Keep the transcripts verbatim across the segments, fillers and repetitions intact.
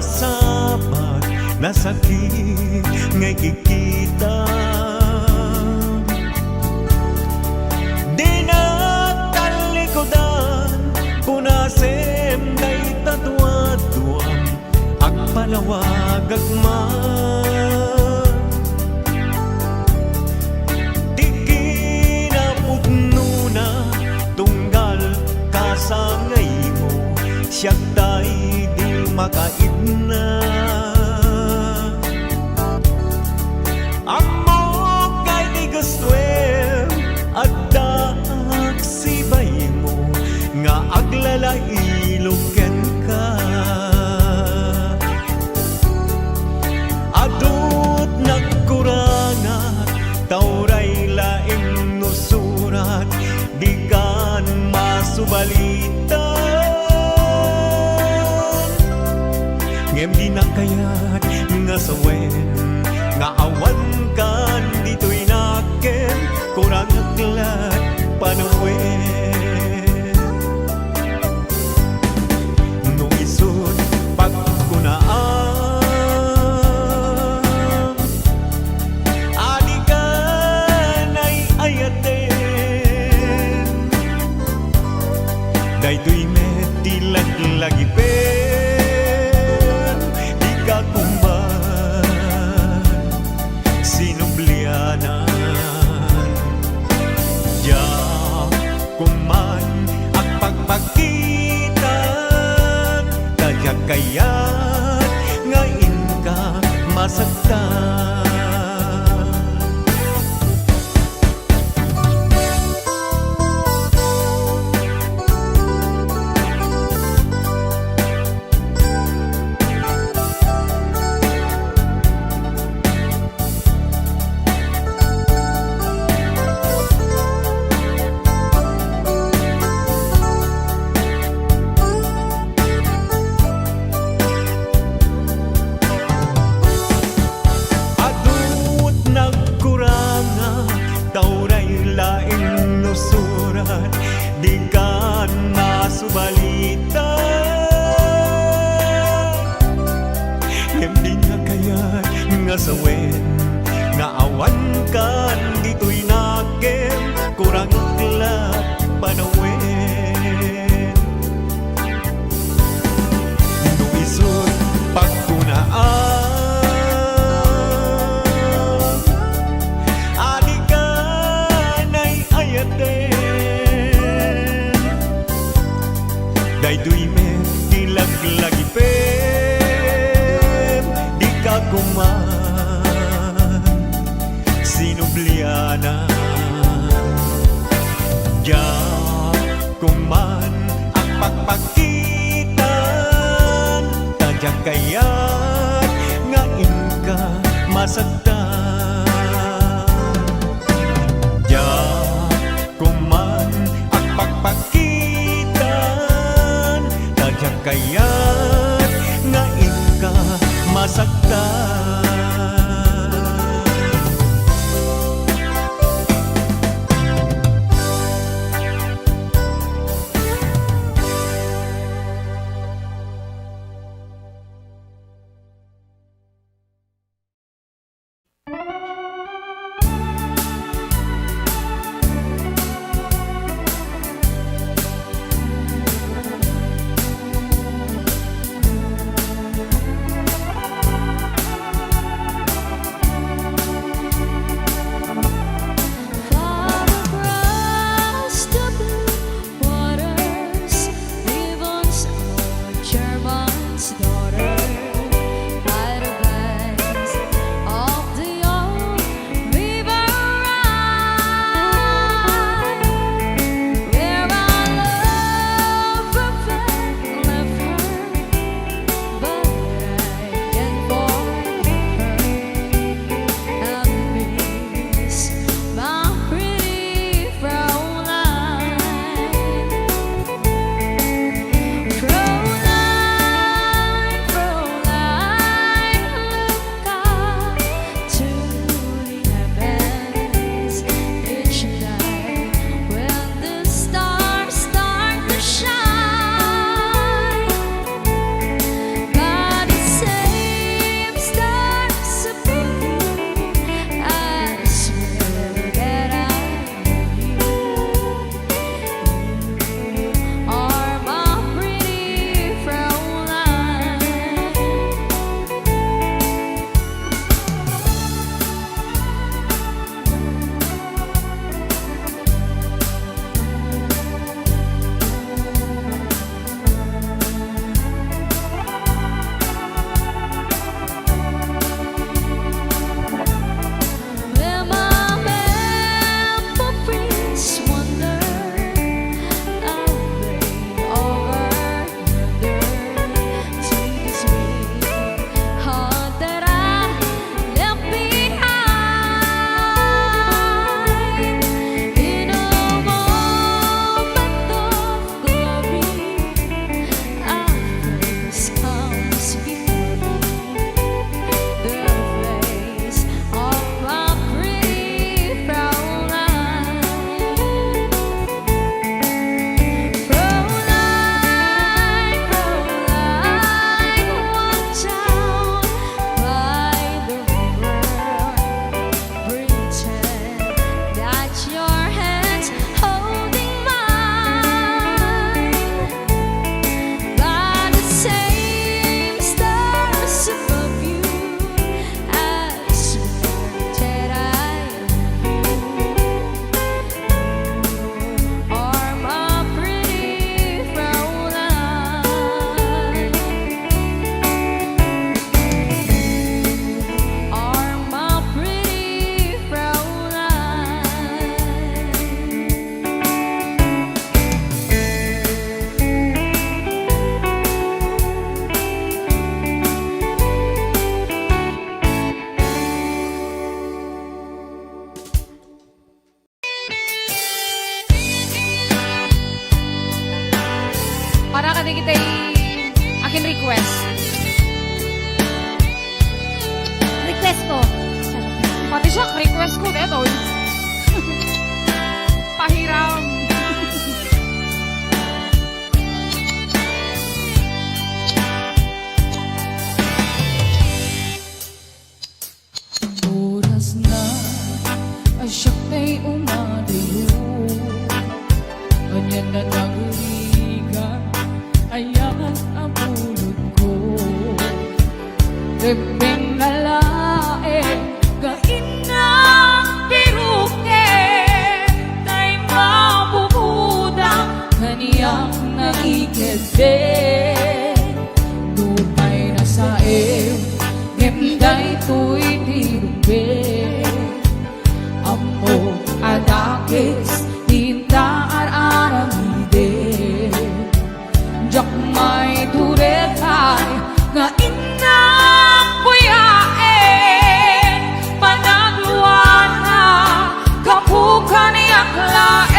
Sabagna sakit nga ikikita. Dinak talikudan, kunasem dayta duaduam, agpalawagak man. Ti kinapudnona, tunggal kasangaymo, siak tay di makaidna. Ammok nga idi gustoem, addaak sibaymo nga aglalailog kenka. Adut nagkurangak, ta uray laeng no surat, dikan masubalitan. Ngem dinak kayat nga sawen nga awankan ditoy nakem, kurangak lat panawen. No isut' pagkunaam, adika nay-ayaten. Daytoy met ti laglagipen, dika koma sinublianan. Diak koma agpakpakitan, ta diak kayat nga inka masaktan. Adut nagkurangak, ta uray laeng no surat, dikan masubalitan. Ngem dinak kayat nga sawen nga awankan ditoy nakem, kurangak lat panawen. No isut' pagkunaam, adika nay-ayaten. Daytoy met ti laglagipem, dika koma sinublianan. Diak koma agpakpakitan, ta diak kayat nga inka masaktan. Diak koma agpakpakitan, ta diak kayat nga inka masaktan. Far across the blue waters, Devon's or German's daughter, by the banks of the old river Rhine, where our love perfect left her, but I can forgive her and miss my pretty Fraulein. Fraulein, Request. Request ko. Pati siya, request ko, detoy. Pahiram. Oras na, a siak tay umadayo. Ania nga nagrigat, ayan a pulotko. Rebbeng na laeng, gainna piruken, tay mabubuda, kaniak naikedde. Nupay nasaem, ngem daytoy ti rumbeng. Ammok a dakes ti inta ar-aramidek. Diak maiturek pay nga innak buyaen, panagluana gapu kaniak laeng.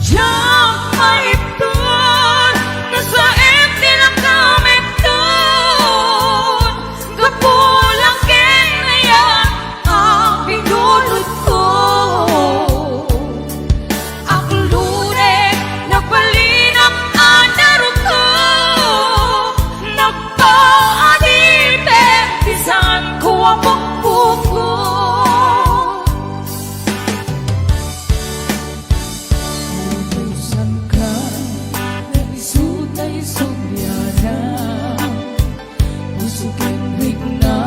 Diak maipton, nasaem ti nakamitton, gapu la ken ayan a pinulotko. Aklurek, nagbalinak a narukto, nagpaadipek ti sanko a pukpukko. Utusanka nga isu tay subliana. Puso ken rikna,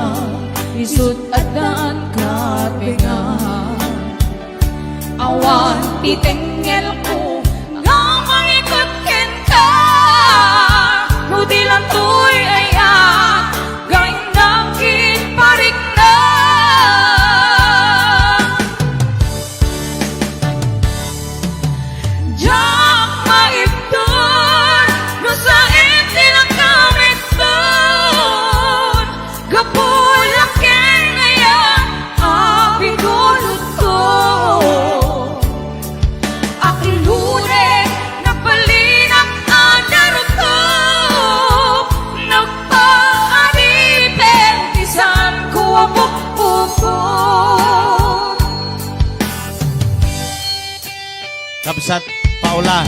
isut' addaan kapengan. Awan ti tengngelko nga mangikut kenka, no di lantoy ayat, gainnak kin parikna. Diak maipton, no saem ti nakamitton, gapu la ken ayan a pinulotko. Aklurek, nagbalinak a narukto, nagpaadipek ti sanko a pukpukko. Kabsat Paula,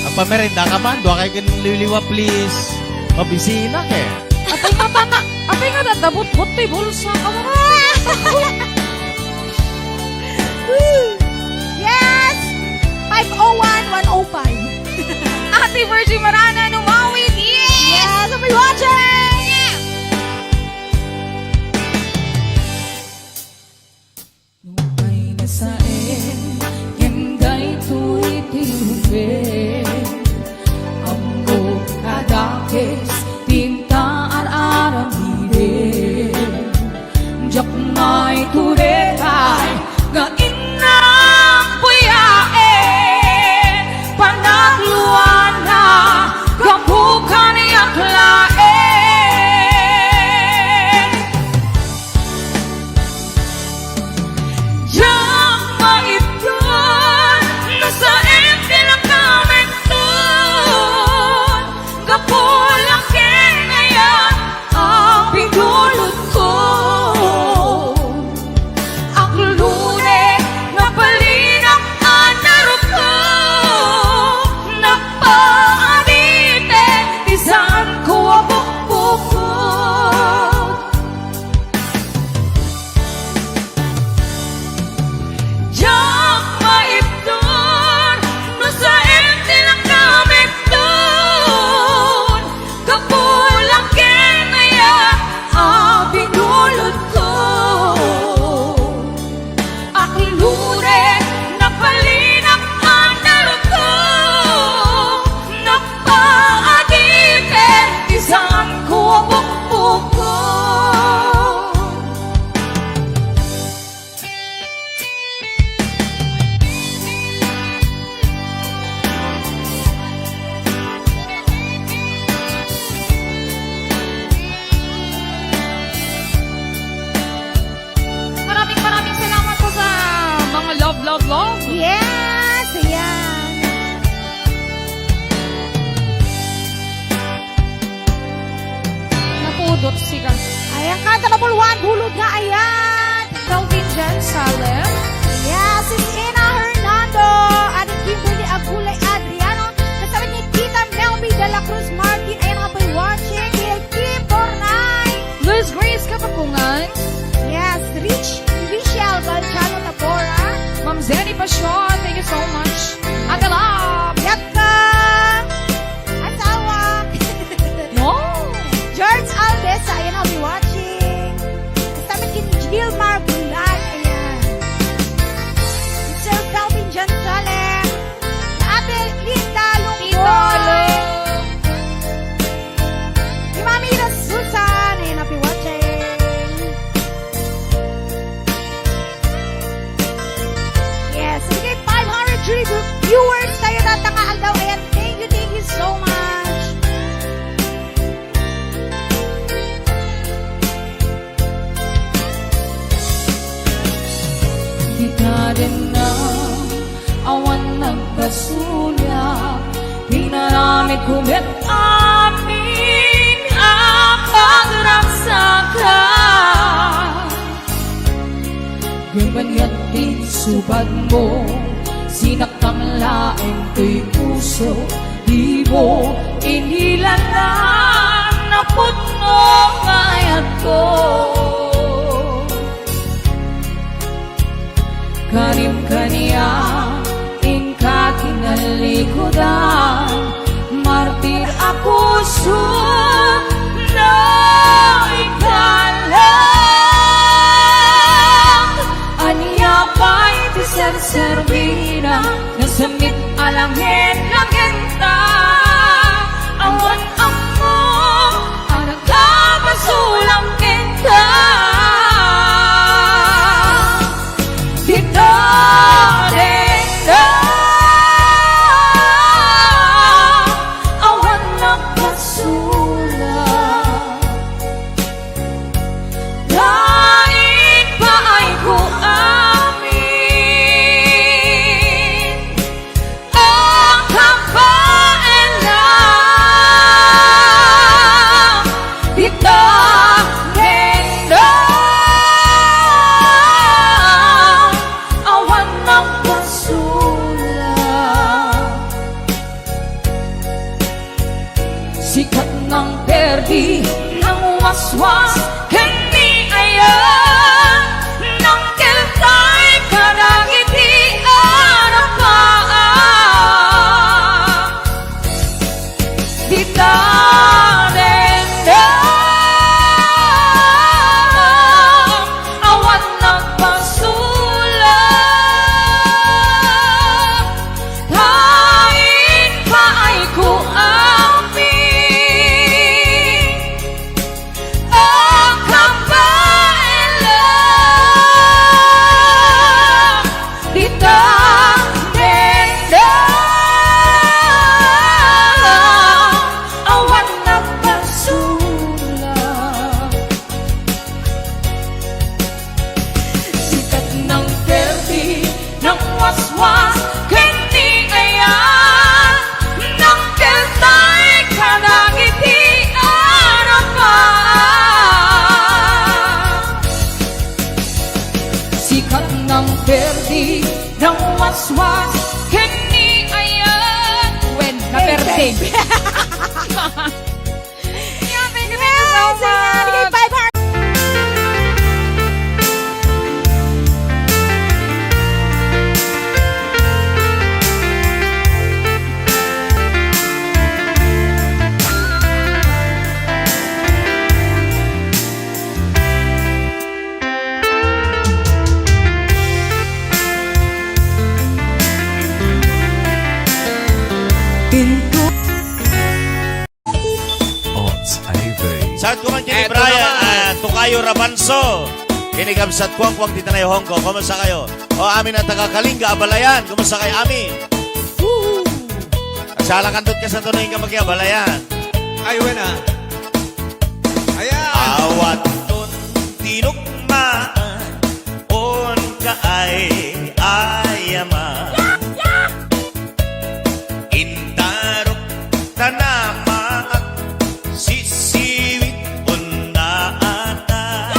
agpamerenda ka man, dua kay ken liwliwa, please. Mabisina ke. Apay nga tana, apay nga dadabot-bot ti bulsa. Yes! Five oh one, one oh five. Ate Virgie Marana, numawit. Yes! Yes, I'll be watching! Nupay nasaem, ngem daytoy ti rumbeng. Ammok a dakes ti inta ar-aramidek. Diak maiturek pay nga innak buyaen, panagluana Tulog nga ayan, Kelvin Gonzalez. Yes, it's Ina Hernando, Ate Kimberly Agulay Adriano, kasama ni Tita Melby de la Cruz Martin, ayan nga pa'y watching, Lil Kim Bornay. Luz Grace Kapapungan. Yes, Rich Michelle Galciano Tabora. Ma'am Zenny Pasion, thank you so much. Ate Love. Yakka. Asawa. No. George Alves, ayan, I'll be watching. Kasama ni Gilmar Bulan, ayan. Sir Calvin Gonzalez. Ate Linda Lungboy. Tita Lo. Ni Mami Susan, ayan, I'll be watching. Yes, sige, five hundred three viewers tayo tatta nga aldaw. Ayan, thank you, thank you so much. Dita denno, awan nagbasolak, pinaramidko met amin a pagragsakan. Ngem aniat ti isubadmo, sinaktam laeng toy puso, dimo inilanan a pudno nga ayatko. Kanim kaniak, inka kinalikudan, martir a puso, no ikalag. Ania pay ti serserbina, nasemmit a langen-langenta, awan ammo a nagpapasulak kenka. Dita denno, awan nagpasulak. Laeng paayko amin. Ang kabaelan, dita denno, awan nagpasulak. Sikat nang perdi, nang waswas, ken ni ayan, nang keltay kadagiti arapaan. Dita denno, awan nagpasulak. Laeng paayko amin. Ang kabaelan, dita denno, awan nagpasulak. Sikat nang perdi, nang waswas, ken ni ayan, nang keltay kadagiti arapaan. Sikat nang perdi, nang waswas, ken ni ayan. Wen, naperdi. Thank you, thank you so much. Into Odds Ivy. Shout ko man kini Eto Brian, naman. Ah, Tokayo Rabanso. Kini kabsat kuang kuang ti Tanay Hong Kong. Kumusta kayo? O, amin a taga Kalinga, Abalayan. Kumusta kayo, amin? Woo! Asala kandot ka sa tunoy ka mag-Abalayan. Ay, wena. Ayan. Awan ton tinukmaan, on ka ay ayaman. Intarok tanamaak, sisiwit undaata.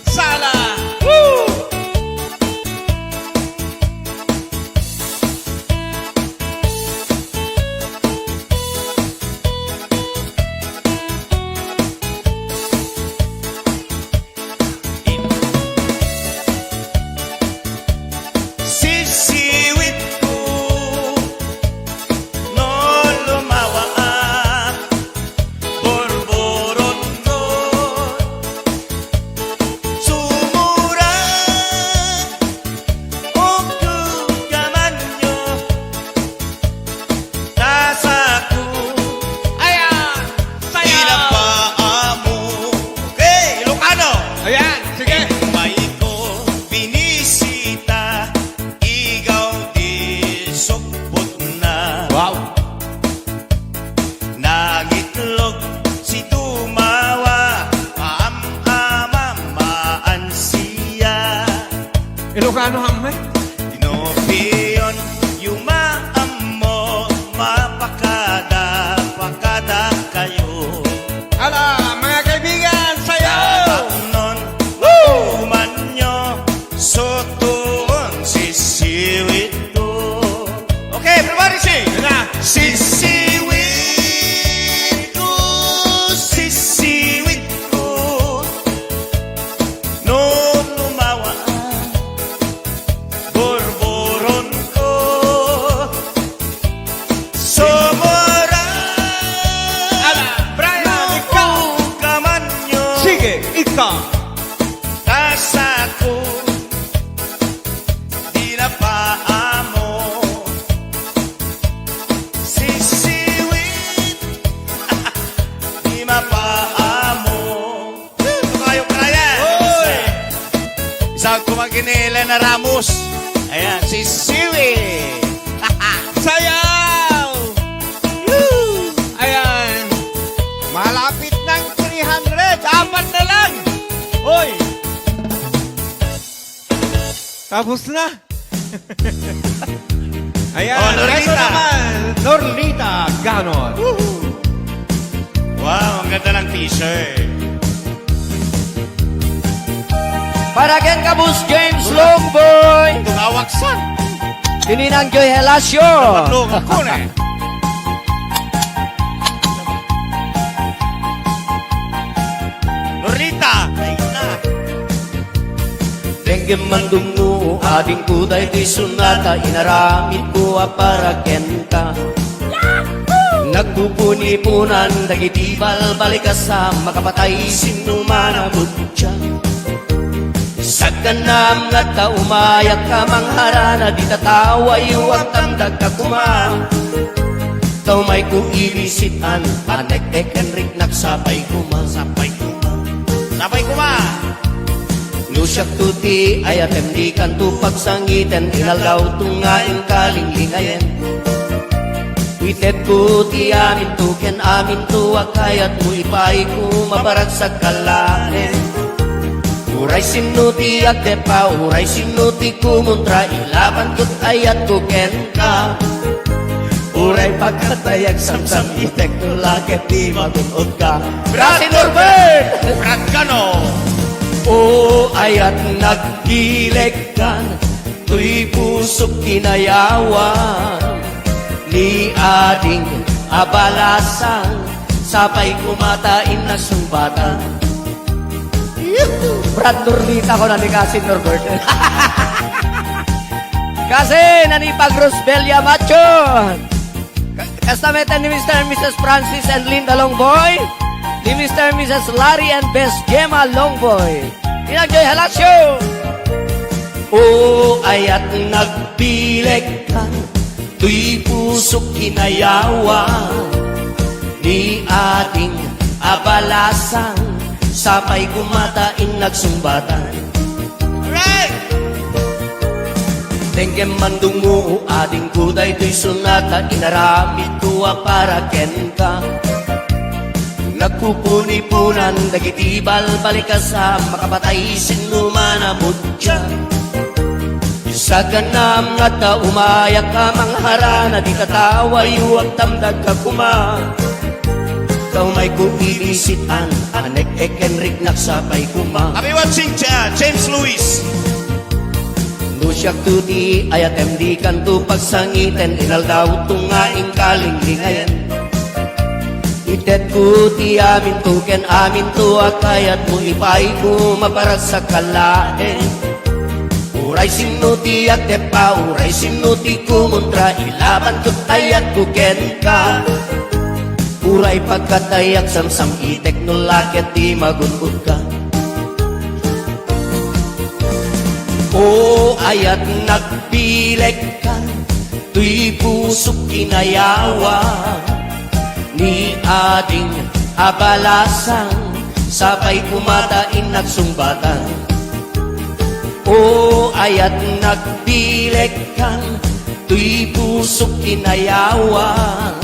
Sala! Woo! Sisiwitko no lumawaak, burburotko, sumura, ukko kamanyo, tasako. Ayan! Sayaw! Pinapaamo. Okay, Ilocano. Ayan, sige. Mayko binisita, igaw ti sukbotna. Wow. Nangitlog si Tumawa, am-amam, maansiya. Ilocano, ammay? Tinopion, yumaammo, mapakada, pakada kayo. Ala, mga kaibigan, sayaw! Tapnon, Woo! Umanyo, sotoon, sisiwitko. Okay, everybody sing! Yan na. Sisiwitko, sisiwitko. No lumawa, burburonko. Sumura. Ala, Brian, ikaw. Kamanyo. Sige, ikaw. Tasako. Di na paamo. Sisiwit. Di mapaamo. Tukayo, Brian. Oy! Isang kumagini, Elena Ramos. Ayan, si Siwi. Sayaw! Woo! Ayan. Malapit ng three hundred. Apat na lang. Oy! Tapos na. Ayan, oh, Norlita. Eto naman, Norlita Ganon. Woohoo! Wow, ang ganda ng t-shirt. Para ken ka, Boss James Longboy. Tumawag sa. Tininang Joy Helacio. Tulong ako na eh. Norlita, ay na. Denggem man dumngog, adingko, daytoy sonata, inaramidko a para kenka. Nagpupuniponan dagiti balbalikas a makapatay sinno man a butya. Saganaam nga adda umayak a mangharana, di tatawayyo, agtamdagka koma. Ta umayko ibisitan, panek-ek ken riknak, sapay koma, sapay koma, sapay koma. No siakto ti ayatem, dikanto pagsangiten, inalgawto nga inkalinglingayen. Itedko ti aminto ken aminto a kayatmo, ipaayko mabaragsak a laeng. Uray sinno ti agdepa, uray sinno ti kumontra, ilabanko ti ayatko kenka. Uray pagkatayag samsam, itekto la ket di magun-odka. Brad Norbert! Brad Cano! O ayat, nagbilegkan, toy pusok kinayawan, ni ading a balasang, sapay koma ta innak sungbatan. Brad Norlita ko na ni Kasin Norbert. Kasi nanipag Rosbelia Macho. Ka-, kastameten ni Mister and Missus Francis and Linda Longboy, ni Mister and Missus Larry and Bes Gemma Longboy. Inang Joy Halacio. O ayat, nagbilegkan, toy pusok kinayawan, ni ading a balasang, sapay koma ta innak sungbatan. Alright! Denggem man dumngog, adingko, daytoy sonata, inaramidko a para kenka. Nagpupuniponan dagiti balbalikas a makapatay sinno man a butya. Saganaam nga adda umayak a mangharana, di tatawayyo, agtamdagka koma. Umayko ibisitan, anek-ek ken riknak sapay koma. Happy watching, Ja-, James Luis. No siakto ti ayatem, dikanto pagsangiten, inaldaw to nga inkalinglingayen. Itetko ti aminto ken aminto a kayatmo, ipayko maparagsak ka laeng. Uray sinno ti agteppa, uray sinno ti kumontra, ilaban ket ayatko kenka. Uray pagkatayak, samsam-itek no la ket ti magun-odka. O ayat, nagbilekka, toy pusok kinayawan, ni ading a balasang, sapay koma ta innak sungbatan. O ayat, nagbilekkan, toy pusok kinayawan,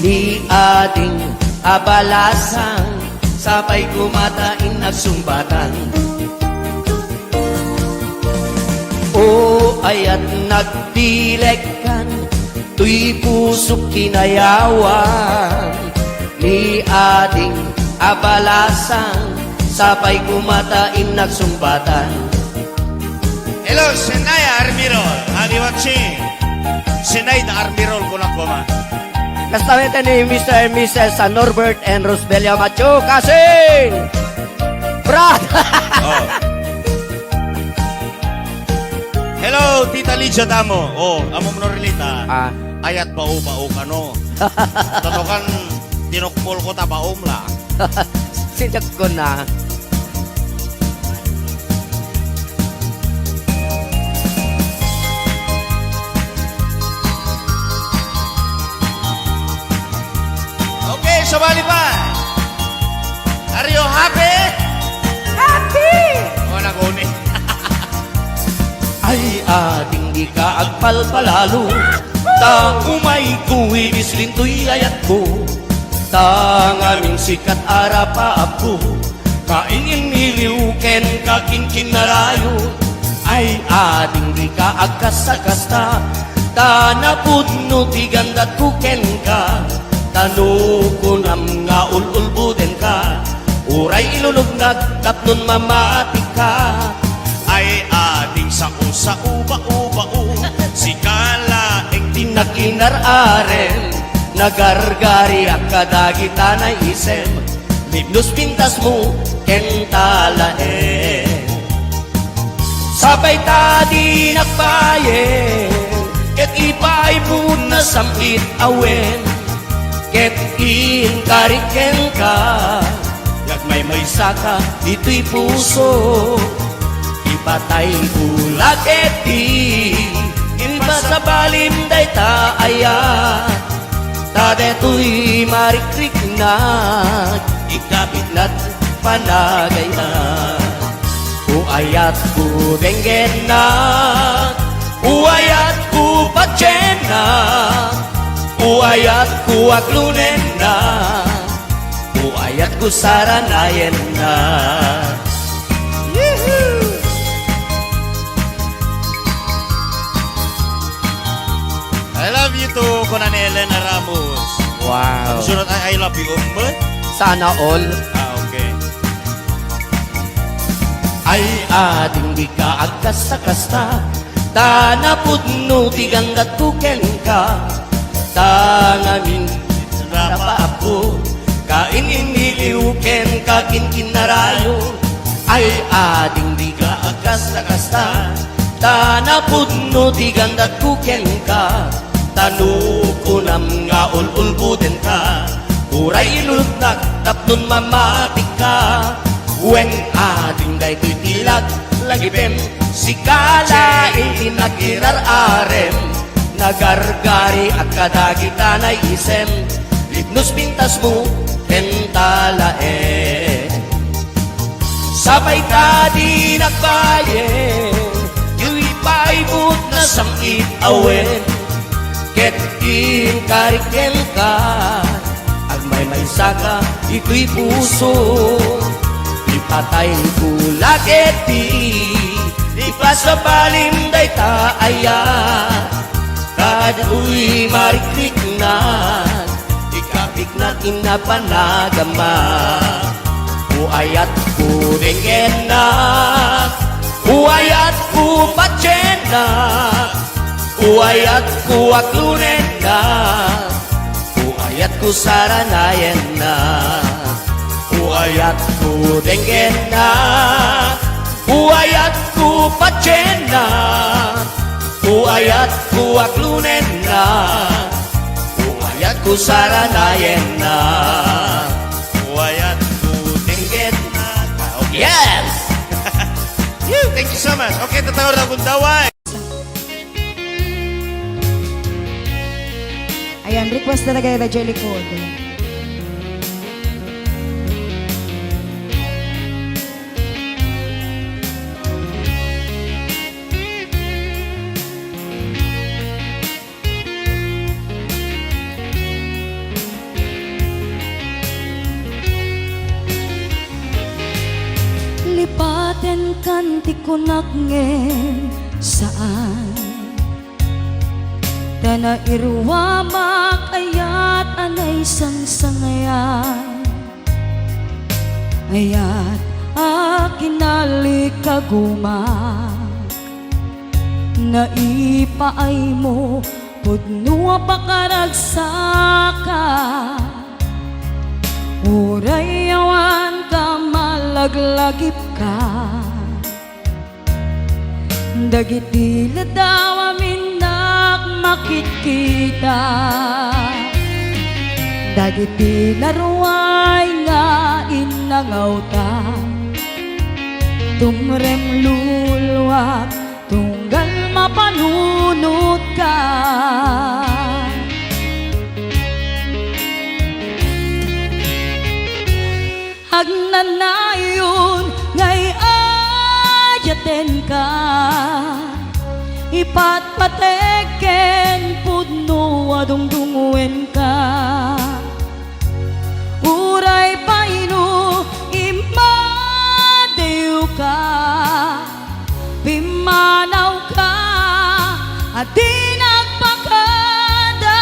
ni ading a balasang, sapay koma ta innak sungbatan. O ayat, nagbilekkan, toy pusok kinayawan, ni ading a balasang, sapay koma ta innak sungbatan. Hello, Senay Armirol. Happy watching. Senay da Armirol, kunak koma. Kasta met ni Mister and Missus San Norbert and Rosbelia Macho Kasing. Brad! Oh. Hello, Tita Lydia Damo. Oh, amo mo no rilita. Ah. Ayat bao-bao kano. Tatokan tinukpol ko ta baom la. Sidak ko na. Okay, sabali pa. Are you happy? Happy! Oh, naguni. Ay, ading dika agpalpalalo, ta umayko ibislin toy ayatko, ta ngamin sikat a rapaapko, kainimiliw kenka kinkinnarayo. Ay, ading dika agkasta-kasta, ta napudno ti gandatko kenka, ta no kunam nga ul-ulbodenka, uray ilulubnak tapnon mamatika. Ay, ading sao-sao, bao-bao, sika laeng ti nakinar-arem, nagargariak kadagita naisem, libnos pintasmo ken talaem. Sapay ta dinak bayem, ket ipaay mo nasam-it a wen, ket inkarik kenka, agmaymaysaka ditoy puso. Ipatay ko la ketdi, ipasabalim dayta ayat, ta daytoy marikriknak, ikapitnat panagayna. O ayatko, denggenna. O ayatko, patienna. O ayatko, aglunenna. O ayatko, saranayenna. Yee-hoo! I love you too, kuna ni Elena Ramos. Wow. Ang surat ay I love you, um, ba? Sana all. Ah, okay. Ay, ading dika agkasta-kasta, ta napudno ti gandatko kenka, ta ngamin rapaapko, kainimiliw kenka kinkinnarayo. Ay, ading dika agkasta-kasta, ta napudno ti gandatko kenka, ta no kunam nga ul-ulbodenka, uray ilulubnak tapnon mamatika. Wen, ading daytoy ti laglagipem, sika laeng ti nakirar-arem, nagargariak kadagita naisem, libnos pintasmo ken talaem. Sapay ta dinak bayem, diyo ipaibut nasam-it a wen, ket inkarik kenka, agmaymaysaka ditoy puso. Ipatay ko la ketdi, ipasabalim dayta aya, ta ditoy marikriknak, ikapit Natin na panagama. Uayat ko denggenna. Uayat ko patienna. Uayat ko aklonenna. Uayat ko saranayenna. Uayat ko denggenna. Uayat ko patienna. Uayat ko aklonenna. Uayat ko saranayenna. Uayat ko denggenna. Ah, okay. Yes! Phew, thank you so much. Okay, tatawag na gundaway. Ayan, request talaga ni Jelly Code. Lipatenkan ti kunak ngem saan. Ta nairuamak ayat a naisangsangayan. Ayat a kinalikagumak. Naipaaymo pudno a pakaragsak. Uray awan ka malaglagipka. Dagiti ladaw a minnak makitkita. Dagiti naruay nga innangawta. Tumrem luluak tunggal mapanunotka. Agnanayon nga ay-ayatenka, ipatpatek ken pudno a dungdungngoenka. Uray pay no immadiwka, pimmanawka a di nagpakada,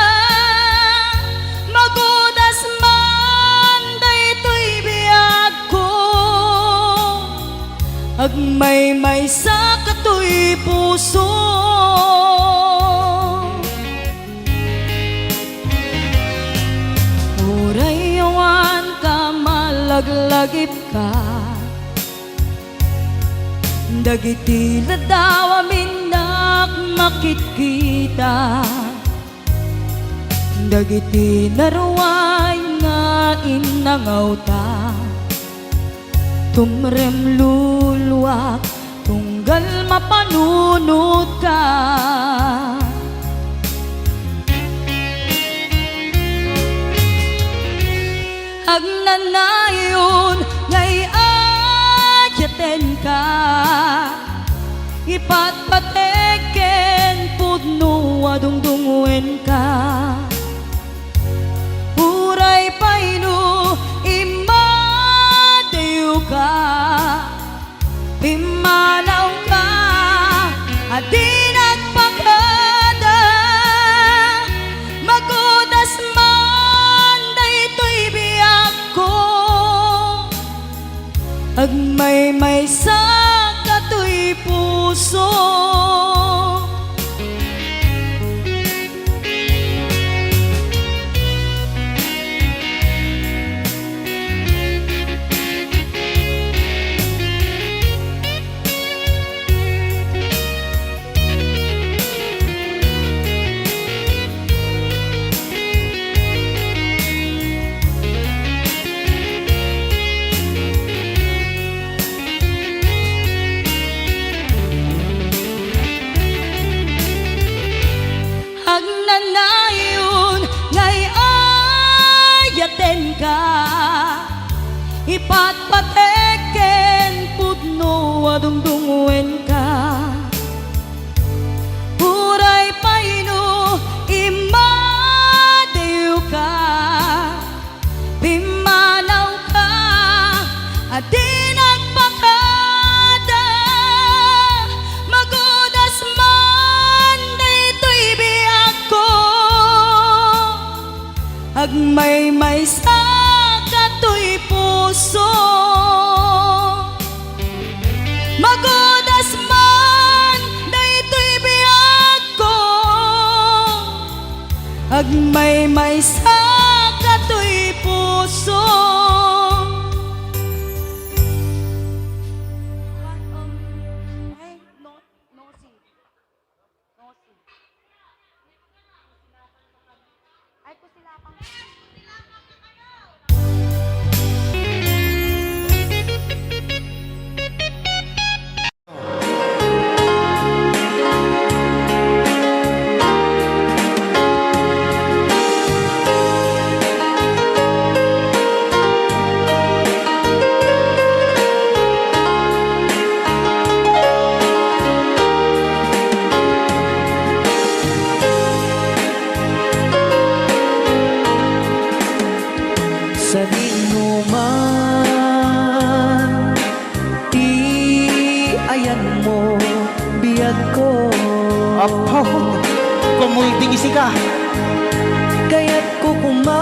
magudas man daytoy biagko, agmaymaysa katoy puso. Uray awan ka malaglagipka, dagiti ladaw a minnak makitkita, dagiti naruay nga innangawta. Tumrem luluak tunggal mapanunotka. Agnanayon nga ay-ayatenka, ipatpatek ken pudno a dungdungngoenka. Uray pay no immadiwka, pimmanawka a di nagpakada, magudas man daytoy biagko, agmaymaysa katoy puso. Agnanayon nga ay-ayatenka, ipatpatek ken pudno a dungdungngoenka. Uray pay no immadiwka, pimmanawka a di nagpakada, magudas man daytoy biagko, agmaymay Maymaysa katoy puso. Sadino man ti ayanmo, biagko. Apo, kumulding isika. Kayatko koma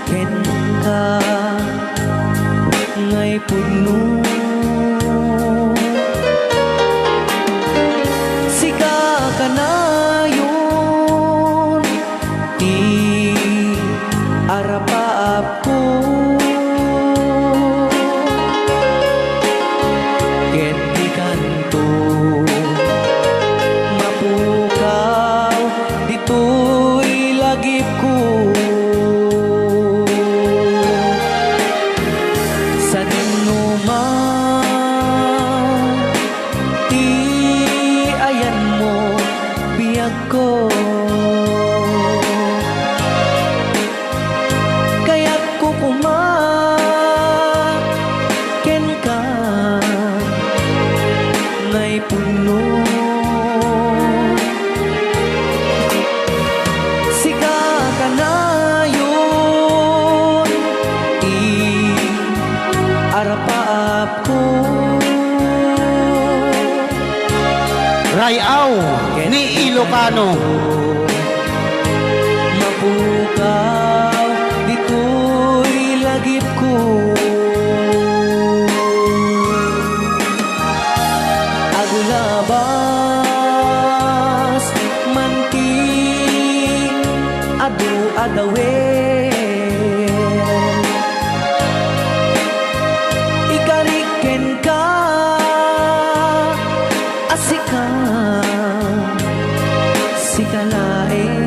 kenka ngay pudno. Sika kanayon ti arapaapko. Ket dikanto mapukaw ditoy lagipko. Sadino man ti ayanmo, biagko. Kayatko koma kenka ngay pudno. Sika kanayon ti arapaapko. Ray-aw ni Ilocano. Mapukaw ditoy lagipko. Agulabas man ti adu a dawel. Ikarik kenka a sika, sika laeng.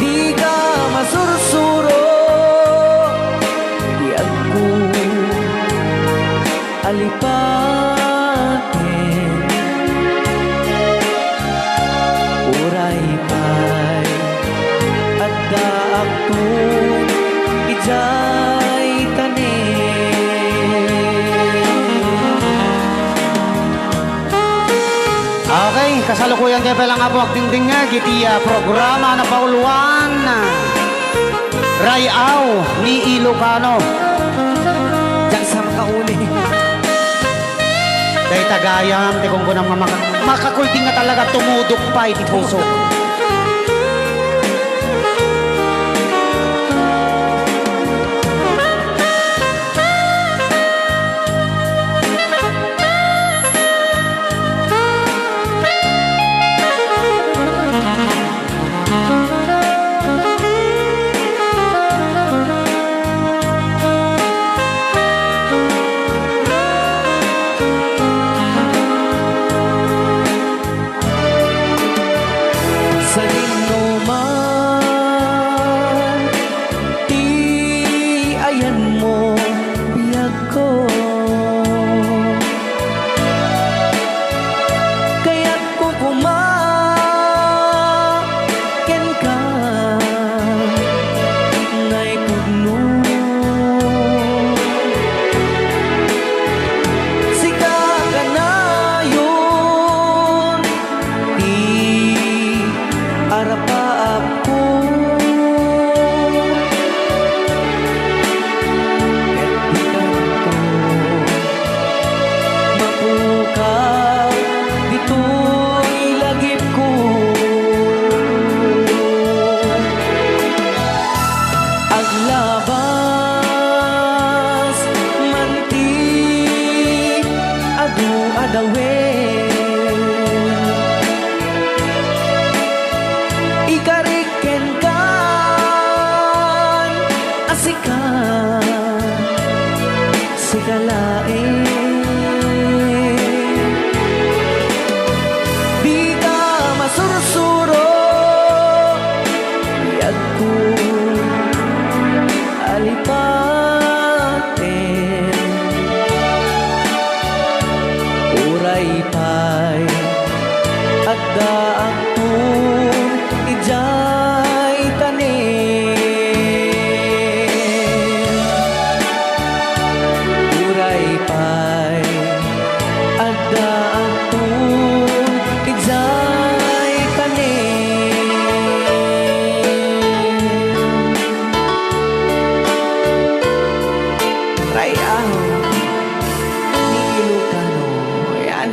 Dika masursuro, biagko, alipaten. Uray pay addaakto idiay tanem. Okay, kasalukuyan tayo pala nga po agdingdingag iti, ah, programa na pauluan, ah, Ray-aw ni Ilocano. Diyan sa makauli. Dayta gayam ti kunkunam nga maka-, makakulding nga talaga tumudok pay ti puso.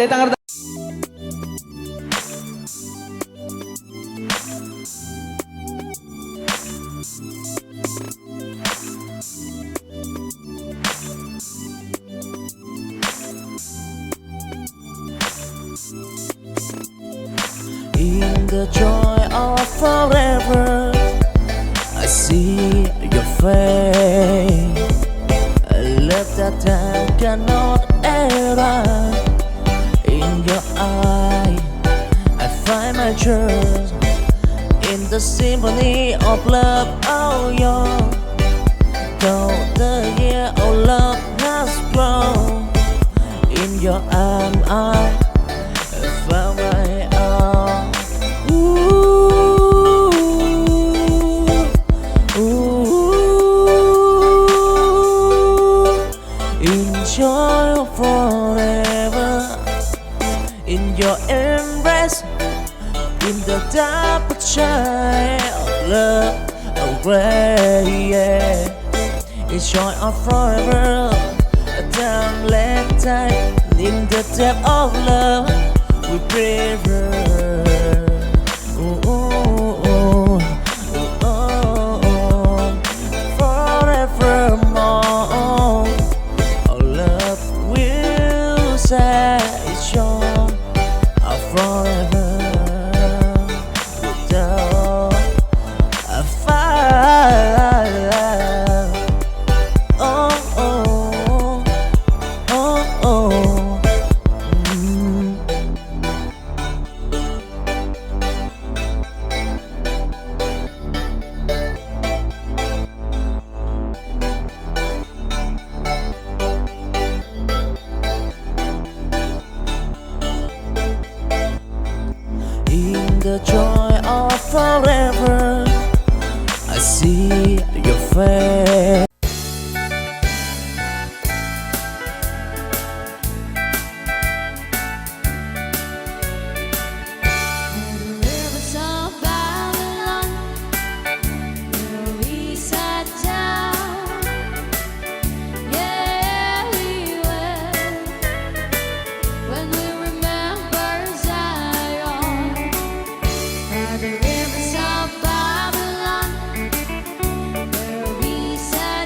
Tangar In the joy of forever, I see your face. A love that time cannot erase. In your eye, I find my trust. In the symphony of love, oh yeah. Though the year of love has grown, in your arm I found my own. Ooh, ooh, enjoy forever in your embrace, in the dark child love away. Yeah. Enjoy our forever, a time like time, in the depth of love we prefer. Ooh, ooh, ooh, ooh, ooh, ooh. Forevermore, our love will say it's yours, a forever without a fire. Oh, oh, oh, oh. Mm. In the joy of forever, I see your face. By the rivers of Babylon, where we sat down, yeah, we were. When we remember Zion, by the rivers of Babylon, where we sat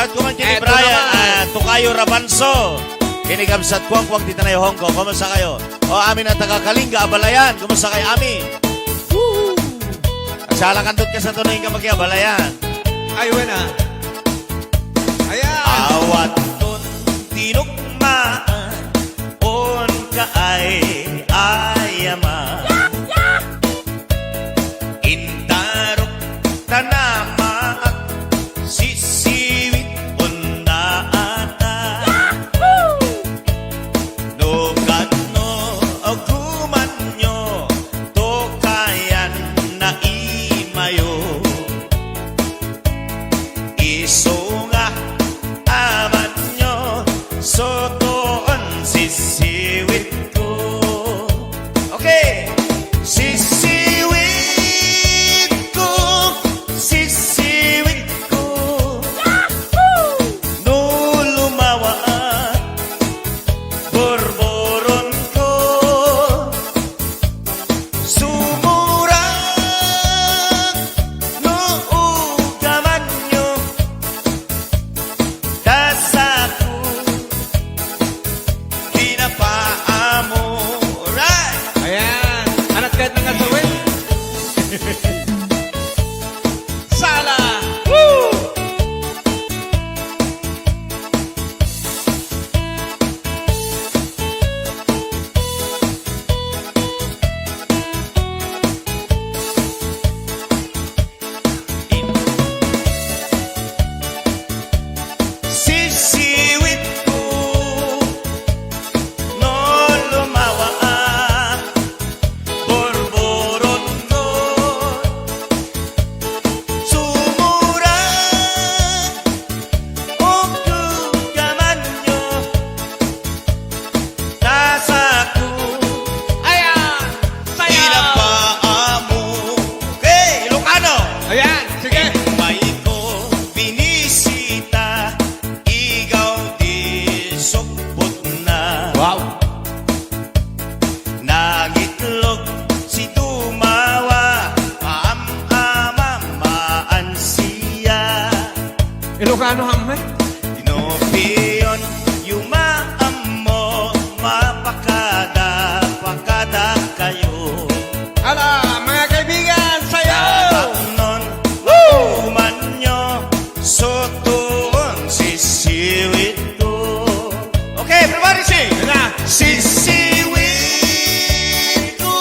At kuman kini Eto Brian, naman. Ah, Tokayo Rabanso. Kini kabsat kuwang kuwang ti tanay Hong Kong. Kumusta kayo? O, amin a taga Kalinga, Abalayan. Kumusta kayo, amin? Woo! Agsala kandot ka sa tunay nga maki-Abalayan. Ay, wala. Ayan. Awaton tinukmaan, on ka ay ayama. Intarok tanamaak, sisiwit undaata. No katno agumanyo, tokayan na imayo. Isu nga amanyo, sotoon sisiwit ko. Okay. Sisiwit ko, sisiwit ko. No lumawa, borboron ko. Sumurak no ugamanyo, dasako, pinapaamo. Right! Ayan. Anat kahit nga sawit. Sala! Woo! Sisiwit ko no lumawa, borboron ko. Sumura o kamanyo. Tasako. Ayan! Sayaw! Inapaamo. Okay, Ilocano. Ayan, sige. Immay ko binisita, igaw ti sukbotna. Wow. Nangitlog si Tumawa, maam-amam, maansiya. Ilocano, ham, eh? Inupiyon, yumaammo, mapakada, pakada kayo. Ala, mga kaibigan, sayaw! Tatapnon, Woo! Umanyo, sotoon, sisiwit ko. Okay, everybody sing. Yan na. Sisiwit ko,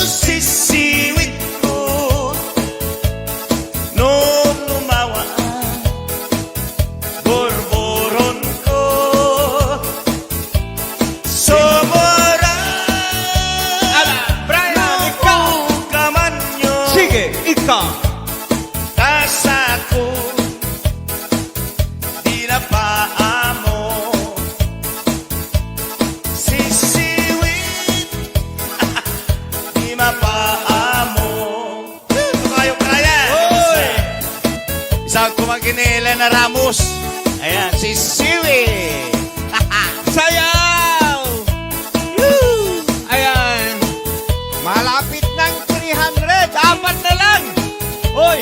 sisiwit ko. No lumawa, borboron ko. Sumura. Ala, Brian, ikaw. Kamanyo. Sige, ikaw. Tasako. Di na paamo. Sisiwit. Di mapaamo. Woo! Kayo, Brian! Oy! Isang kumagin ni Elena Ramos. Ayan, si Siwi. Sayaw! Woo! Ayan. Malapit ng three hundred. Apat na lang. Oy!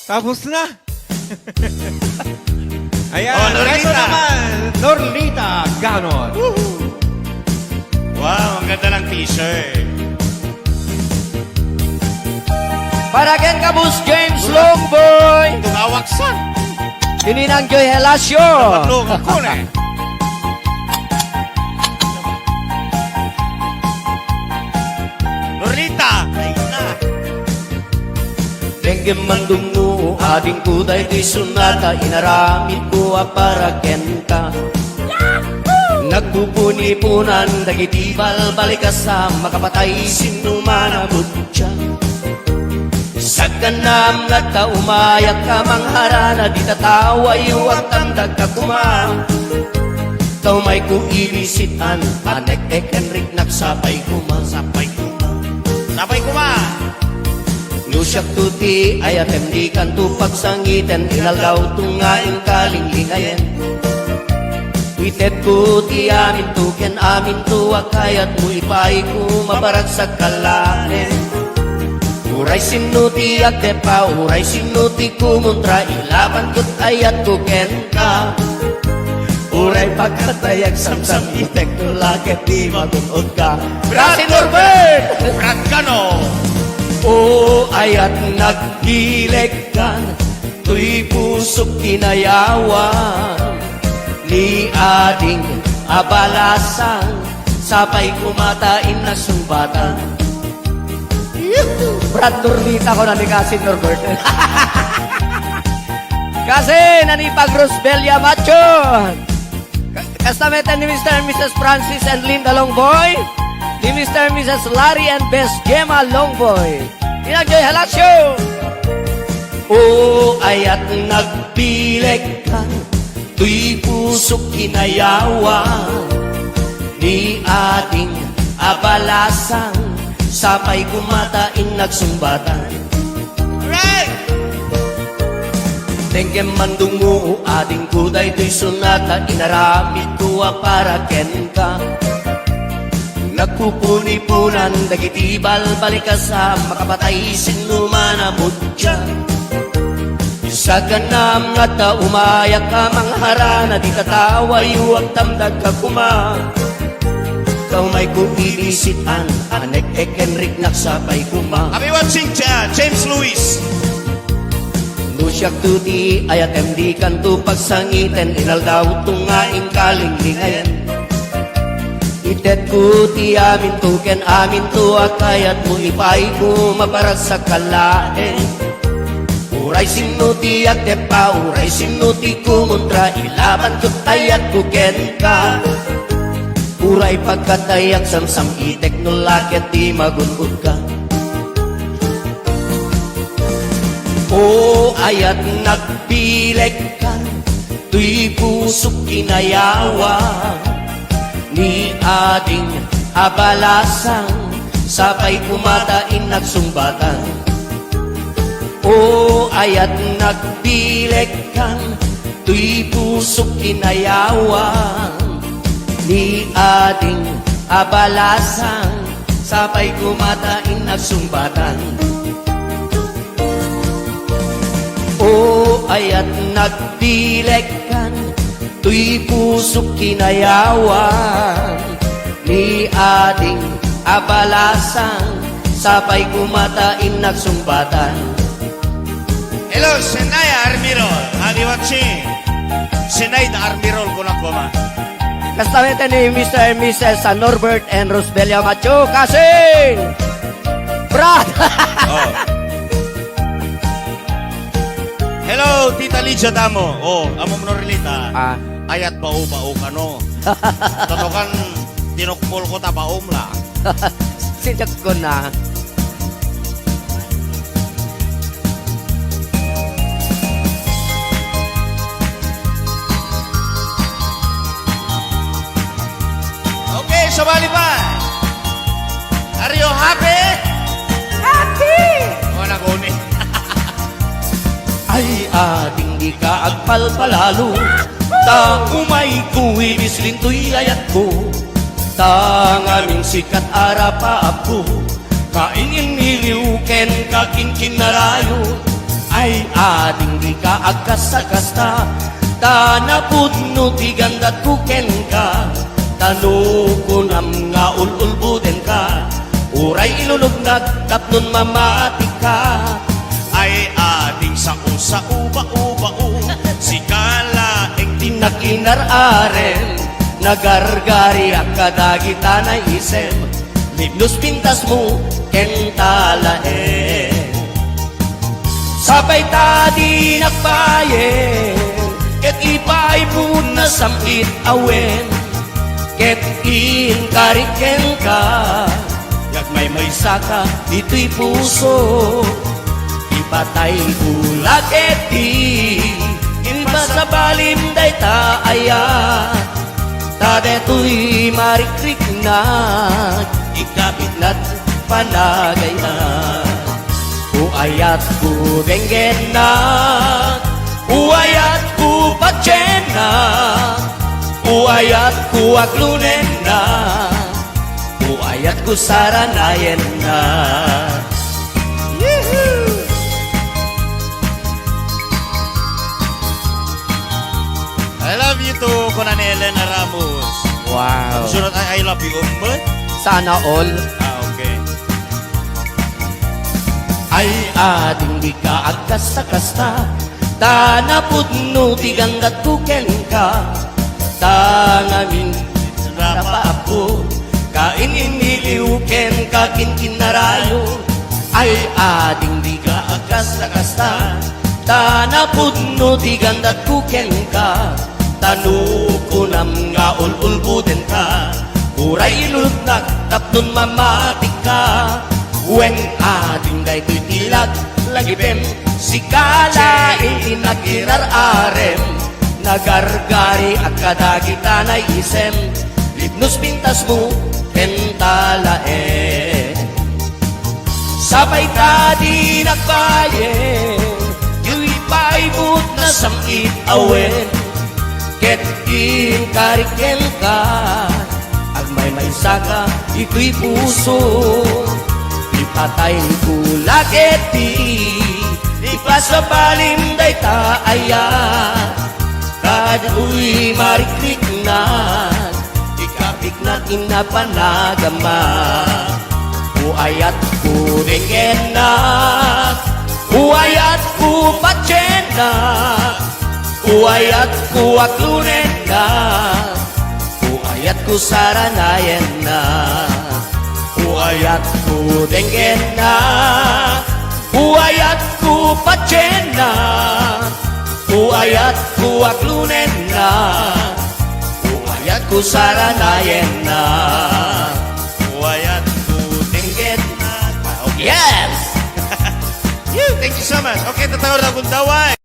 Tapos na. Ayan, oh, Norlita. Ito naman, Norlita Ganon. Woohoo! Wow, ang ganda ng t-shirt. Para ken ka, Boss James Longboy. Tumawag sa. Tininang Joy Helacio. Tulog ko na eh. Norlita, ay na. Denggem man dummo, adingko daytoy sonata, inaramidko a para kenka. Nagpupuniponan dagiti balbalikas a makapatay sinno man a butya. Sagannam nga adda umayak a mangharana, dita tawayo agtamdagka koma. Ta umayko ibisitan, anek-ek-enriknak sapay koma, sapay koma. Sapay koma. No siakto ti ayatem, dikanto pagsangiten, inaldawto nga inkalinglingayen. Itedko ti aminto ken aminto a kayatmo, ipaayko mabaragsak a laeng. Uray sinno ti agteppa, uray sinno ti kumontra, ilaban ket ayatko kenka. Uray pagkatayag samsam-itek no la ket di magun-otka. Brad Norbert! Brad Cano! O ayat nagbilegkan, toy pusok kinayawan ni ading a balasang, sapay koma ta innak sungbatan. Brad Nordita ko na ni Kasin Norbert. Kasin, nanipag Rosbelia Macho. Ka-, kasta met ni Mister and Missus Francis and Linda Longboy, ni Mister and Missus Larry and Bes Gemma Longboy. Inagjoy Halasyo! O ayat nagbilegkan, toy pusok kinayawan ni ading a balasang, sapay koma ta innak sungbatan. Alright! Denggem man dungngo, adingko, daytoy sonata, inaramidko a para kenka. Nagpupuniponan dagiti balbalikas a makapatay sinno man a mutya. Saganam nga adda umayak a mangharana, di tatawayyo agtamdag ka koma. Ta umayko ibisit-an, anek-ek ken riknak sapay koma. Happy watching, Ja-, James Luis. No siakto ti ayatem, dikanto pagsangiten, inaldaw to nga inkalinglingen. Itedko ti aminto ken aminto a kayatmo, ipayko maparagsak a laeng. Uray sinno ti agteppa, uray sinno ti kumontra, ilaban ket ayatko kenka. Uray pagkatayag samsam-itek no la ket di magun-otka. O ayat nagbilegkan, toy pusok kinayawan ni ading a balasang, sapay koma ta innak sungbatan. O ayat nagbilegkan, toy pusok kinayawan ni ading a balasang, sapay koma ta innak sungbatan. O ayat nagbilegkan, toy pusok kinayawan ni ading a balasang, sapay koma ta innak sungbatan. Hello, Senaya Armirol. Happy watching. Senaida Armirol, kunak koma. Kasta met ni Mister and Missus Norbert and Rosbelia Macho. Kasing! Brad! Oh. Hello, Tita Lydia Damo. Oh, amo mo relate, ah. Ah. Ayat bao-bao kano. Tatokan, tinukpol ko ta baom la. Sidak ko na. Okay, sabali pa. Are you happy? Happy! O, naguni. Ay, ading di ka agpalpalalo. Ta umayko ibisit toy ayatko. Ta ngamin sikat a rapaapko. Kainginiriw ken kakinkinarayo. Ay, ading di ka agkasta-kasta. Ta napudno ti gandatko kenka. Ta no kunam nga ul-ulbodenka, uray ilunognak tapnon mamatika. Ay, ading sao-sao, bao-bao, sika laeng ti nakinar-arem. Nagargariak kadagita naisem, libnos pintasmo ken talaem. Sapay ta dinak bayen ket ipaay mo nasam-it a wen, ket inkarik kenka, agmaymaysaka ditoy puso. Ipatay ko la ketdi, inpasabalim dayta ayat. Ta detoy marikriknak, ikabitnak panagayna. O ayatko, denggennak. O ayatko, patiennak. O ayatko, aglonennak. O ayatko, saranayennak. Love you too, kuna ni Elena Ramos. Wow. Surat ay I love you, um, ba? Sana all. Ah, okay. Ay, ading dika agkasta-kasta, ta napudno ti gandatko kenka, ta ngamin rapaapko, kain-iniliw kenka kinkinnarayo. Ay, ading dika agkasta-kasta, ta napudno ti gandatko kenka, ta no kunam nga ul-ulbodenka, uray ilulotnak tapno mamatikka. Wen, ading daytoy ti laglagipem, sika laeng ti nakirar-arem. Nagargariak kadagita naisem, lipnos pintasmo ken talaem. Sapay ta di nagbayem, diyo ipaibut nasam-it a wen, ket inkarik kenka, agmaymaysaka itoy puso. Ipatayko la ketdi ti pasabalim dayta aya, kaduy marikriknak, ikapiknak inna panagama. Uayatko denggennak, uayatko patiennak, uayatko aklonennak, uayatko saranayennak, uayatko denggennak, uayatko patiennak, uayatko aklonennak, uayatko saranayennak, uayatko denggennak. Ah, okay. Yes! Phew, thank you so much. Okay, tatawag na akong daway.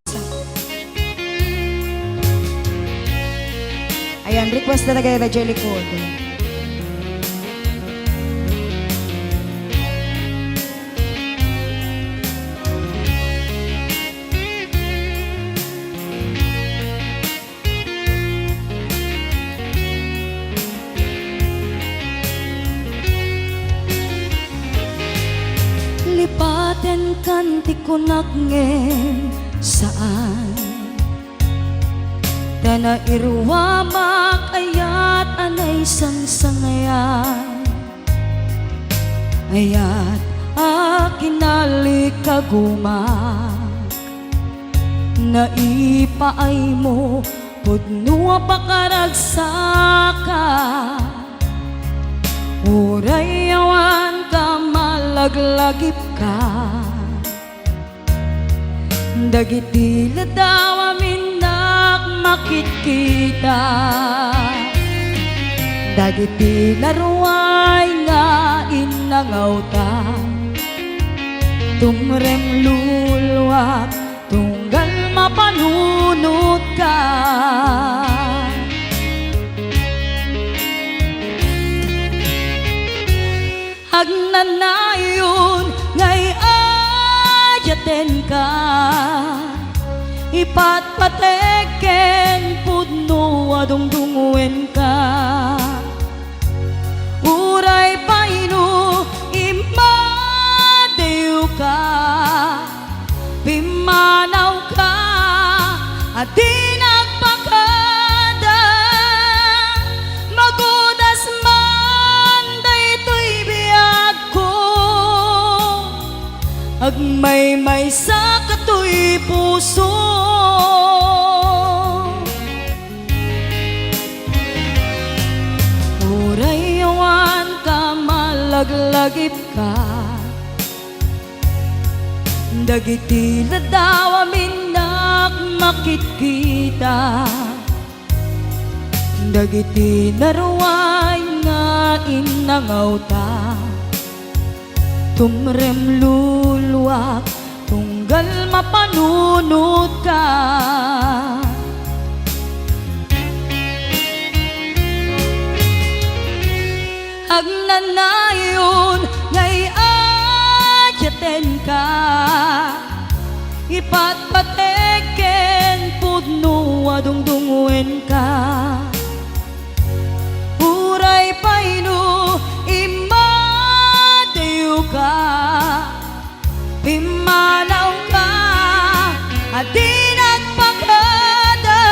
Ayan, request na taga Evangelicode. Lipatenkan ti kunak ngem saan. Ta nairuamak ayat a naisangsangayan, ayat a kinalikagumak. Naipaaymo pudno a pakaragsaka, uray awan ka malaglagipka. Dagiti ladaw a minnak makitkita, dagiti naruay nga innangawta, tumremluluak tunggal mapanunotka. Agnanayon nga iyayatenka, ipatpateg ken pudno a dungdungngoenka. Uray pay no immadewka, pimmanawka a di nagpakada, magudas man daytoy biagko, agmaymaysa katoy puso. Uray awan ka malaglagipka, dagiti ladaw a minnak makitkita, dagiti naruay nga innangawta, tumremluluak tunggal mapanunotka. Agnanayon nga iyayatenka, ipatpateg ken pudno a dungdungngoenka. Uray pay no immadewka, pimmanawka a di nagpakada,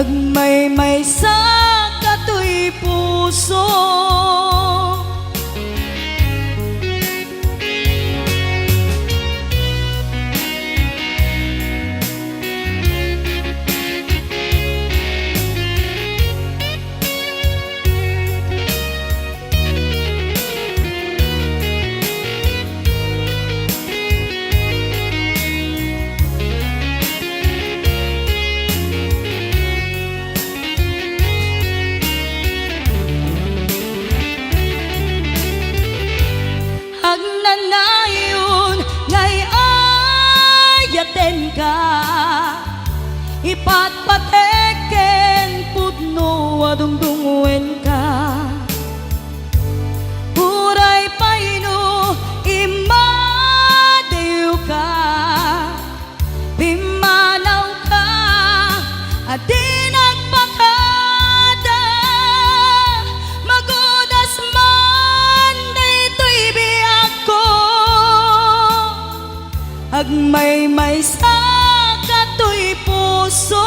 Agmaymaysa ka toy puso. Agnanayon nga ay-ayatenka, ipatpatek ken pudno a dungdungngoenka. Uray pay no immadiwka, pimmanawka a di nagpakada, magudas man daytoy biagko. Agmaymaysa ka toy puso.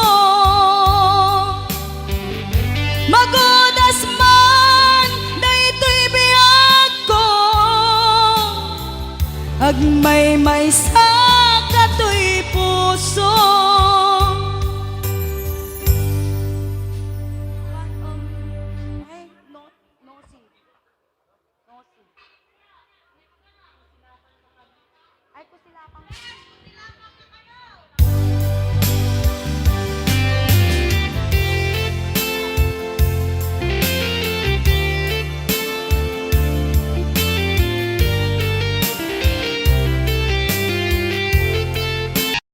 Magudas man daytoy biagko. Agmaymaysa